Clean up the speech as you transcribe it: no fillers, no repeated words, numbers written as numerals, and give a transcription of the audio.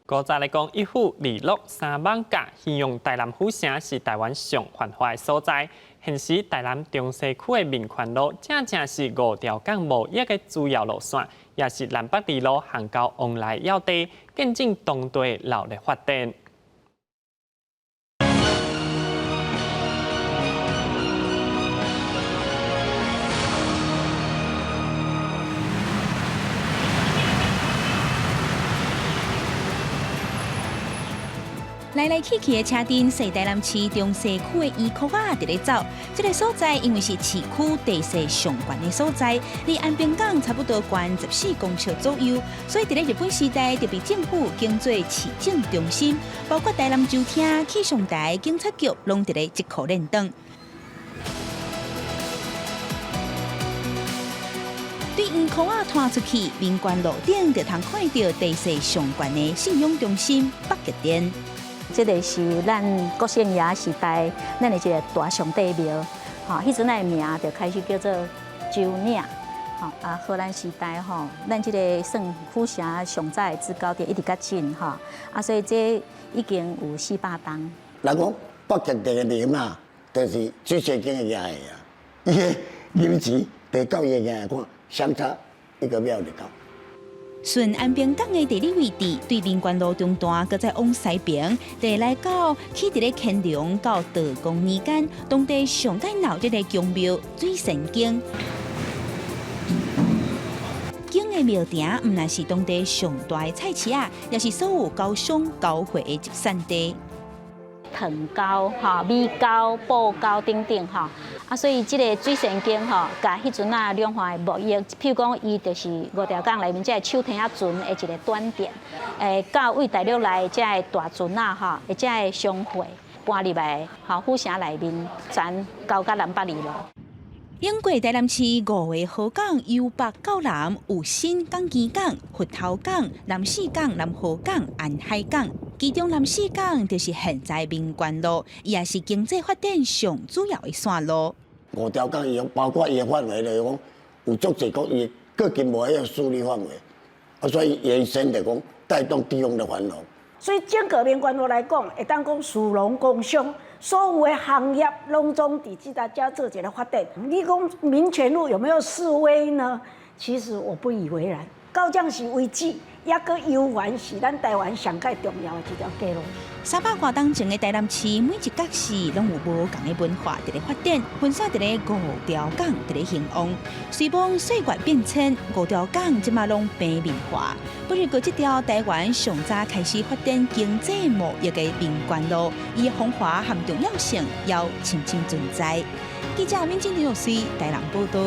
古早來講，一府二鹿三艋舺，形容台南府城是台灣上繁華的所在。現時台南中西區的民權路，正正是五條港貿易的主要路線，也是南北二路航交往來要地，見證當地鬧熱發展。來來去去的車陣，踅台南市中西區的圓箍仔佇咧走。這个所在因為是市區地勢上懸的所在，離安平港差不多懸14公尺左右，所以佇咧日本時代就被政府經做市政中心，包括台南州廳、氣象台、警察局，攏佇咧這箍練檔。對圓箍仔拖出去，民權路頂就通看著地勢上懸的信仰中心北極殿。這个是咱國姓爺時代，咱的一个大上帝廟，吼，彼陣的名就開始叫做洲嶺，吼啊，荷蘭時代吼，咱這个算府城上早的制高點一直較近吼，啊，所以這已經有400冬。人講北極殿的靈啊，就是水仙宮的爺啊，伊的名字就到伊的爺看，相差一個廟就夠。順安平港的地理位置，對民權路中段，閣再往西邊，就來到起佇咧乾隆到道光年間，當地上蓋鬧熱的宮廟水仙宮。宮的廟埕毋但是當地上大的菜市仔，也是所有高商交匯的集散地。糖膠、吼米膠、布膠等等吼，啊，所以這个水仙宮吼，共彼陣仔兩岸的貿易，譬如講，伊就是五條港內面這个手提仔船的一个轉點，到位大陸來這个大船仔吼，的這个商會搬入來，吼府城內面，全交到南北二路。經過台南市五个河港，由北到南有新港、墘港、佛頭港、南勢港、南河港、安海港。其中南勢港就是現在民權路，伊也是經濟發展上主要的線路。五條港伊包括伊的範圍來講，有足濟講伊閣規模迄个勢力範圍，啊，所以延伸就講帶動地方的繁榮。所以整個民權路來講，會當講士農工商，所有的行業攏總佇這搭遮做一个發展。你講民權路有沒有式微呢？其實我不以為然。到這時為止，猶閣猶原是咱台灣上蓋重要的一條街路。300外冬前的台南市，每一角市攏有無仝的文化佇咧發展，分散佇咧五條港佇咧興旺。雖罔歲月變遷，五條港這馬攏平民化。不過，這條台灣上早開始發展經濟貿易的民權路，伊的風華和重要性猶深深存在。記者敏靜、劉玉穗台南報導。